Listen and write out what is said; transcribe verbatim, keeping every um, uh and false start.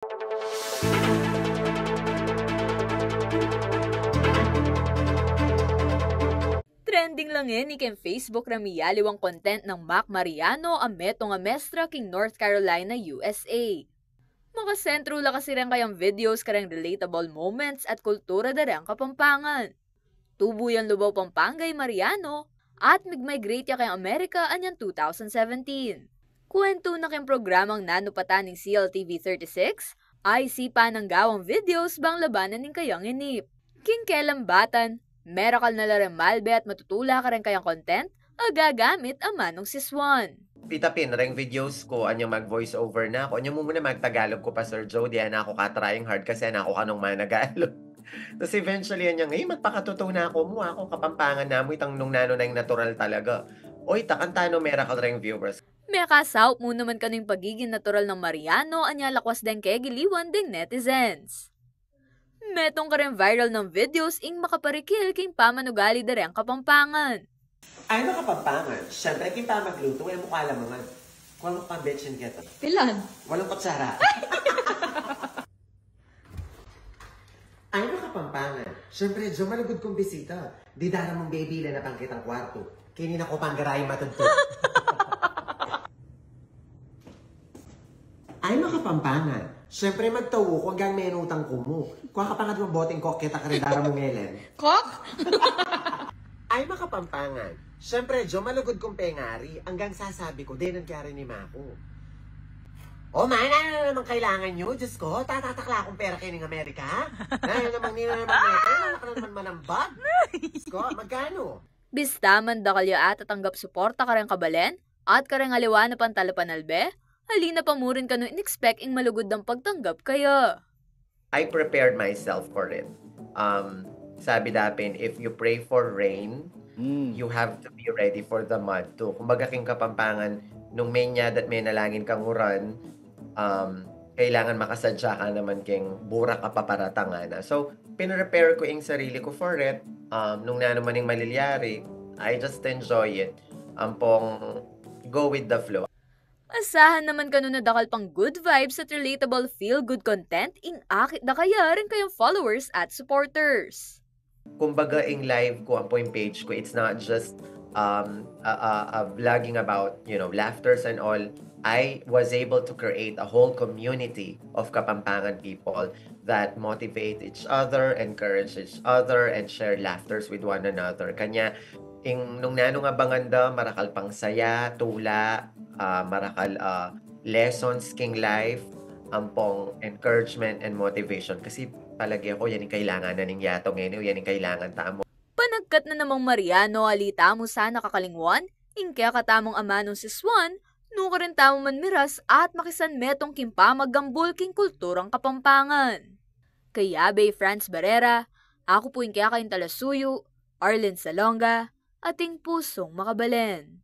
Trending la ngeni keng Facebook reng miyaliwang content nang Mac Mariano a metung a mestra king North Carolina, U S A. Makasentru la kasi reng kayang videos kareng relatable moments at kultura da reng Kapampangan. Tubu yang Lubao, Pampanga i Mariano at mig-migrate ya keng Amerika anyang two thousand seventeen. Kuwentu na keng programang Nanu Pata ning C L T V thirty-six, ay sipa nang gawang videos bang labanan ing kayang inip. King kelambatan, merakal na la reng malbe at matutula kareng kayang content a gagamit a manung siswan. Pita pin, reng videos ku, anyang mag-voice over na ku. Anyang mumuna mag-Tagalog ku pa, Sir Joe, dinan ku ka-trying hard kasi dinan ku kanung managalog. Tas eventually, anyang, "Eh, magpakatutu na ku mu, aku, Kapampangan na mu, itang nung nanu na ing natural talaga." Oy, ta, kanta no merakal reng viewers. Mekasaup mu naman kanu ing pagiging natural nang Mariano, anyang lakwas deng kegiliwan deng netizens. Metung kareng viral nang videos ing makaparikil king pamanugali da reng Kapampangan. Ay, Makapampangan, siyempre, king pamaglutu, e mu kalamangan. Kuwan mu pang betsin keta. Pilan? Walung kutsara. Ay, Makapampangan, siyempre, Jo, malugud kung bisita. Di dara mung bebile na pang ketang kwartu. Keni na ku pang garai matudtu. Ay, Makapampangan, siyempre, magtau ku anggang menutang ku mu. Kua ka pang adwang boteng Coke keta kareng dara mung Ellen. Coke? Ay, Makapampangan, siyempre, Jo, malugud kung pengari anggang sasabi ku, denan kaya rin ni Maku. O, man, nanu na namang kailangan yu? Diyos ku, tatatakla kung pera keni ning Amerika? Nanu na namang, ninu na namang mete? Nanu ka na naman manambag? Diyos ku, magkanu? Bista man dakal ya atatanggap suporta kareng kabalen at kareng aliwa na pang talapanalbe, ali na pa mu rin kanu in-expect ing malugud a pagtanggap kaya. I prepared myself for it. Um, sabi da pin, if you pray for rain, Mm. you have to be ready for the mud too. Kumbaga, king Kapampangan, nung menyad at menalangin kang uran, um, kailangan makasadya ka naman king burak a paparatang, ngana. So, pinrepare ku ing sarili ku for it. Um, nung nanu man ing malilyari, I just enjoy it. Ampong go with the flow. Asahan naman kanu na dakal pang good vibes at relatable feel-good content ing akit da kaya reng kayang followers at supporters. Kumbaga, ing live ku, ampo ing page ku, it's not just, um, a, a, a vlogging about, you know, laughters and all. I was able to create a whole community of Kapampangan people that motivate each other, encourage each other, and share laughters with one another. Kanya, ing nung nanung abangan da, marakal pang saya, tula, ah, marakal, ah, lessons king life, ampong encouragement and motivation. Kasi palage ku, yan ing kailangan na ning yatu ngeni, yan ing kailangan tamu. Panagkat na namang Mariano, ali tamu sana kakalingwan ing kekatamung amanung siswan, nukarin tamu man miras at makisan metung king pamaggambul king kulturang Kapampangan. Kaya, Bay Franz Barrera, aku pu ing keka ing talasuyu, Arlene Salonga, ating pusung makabalen.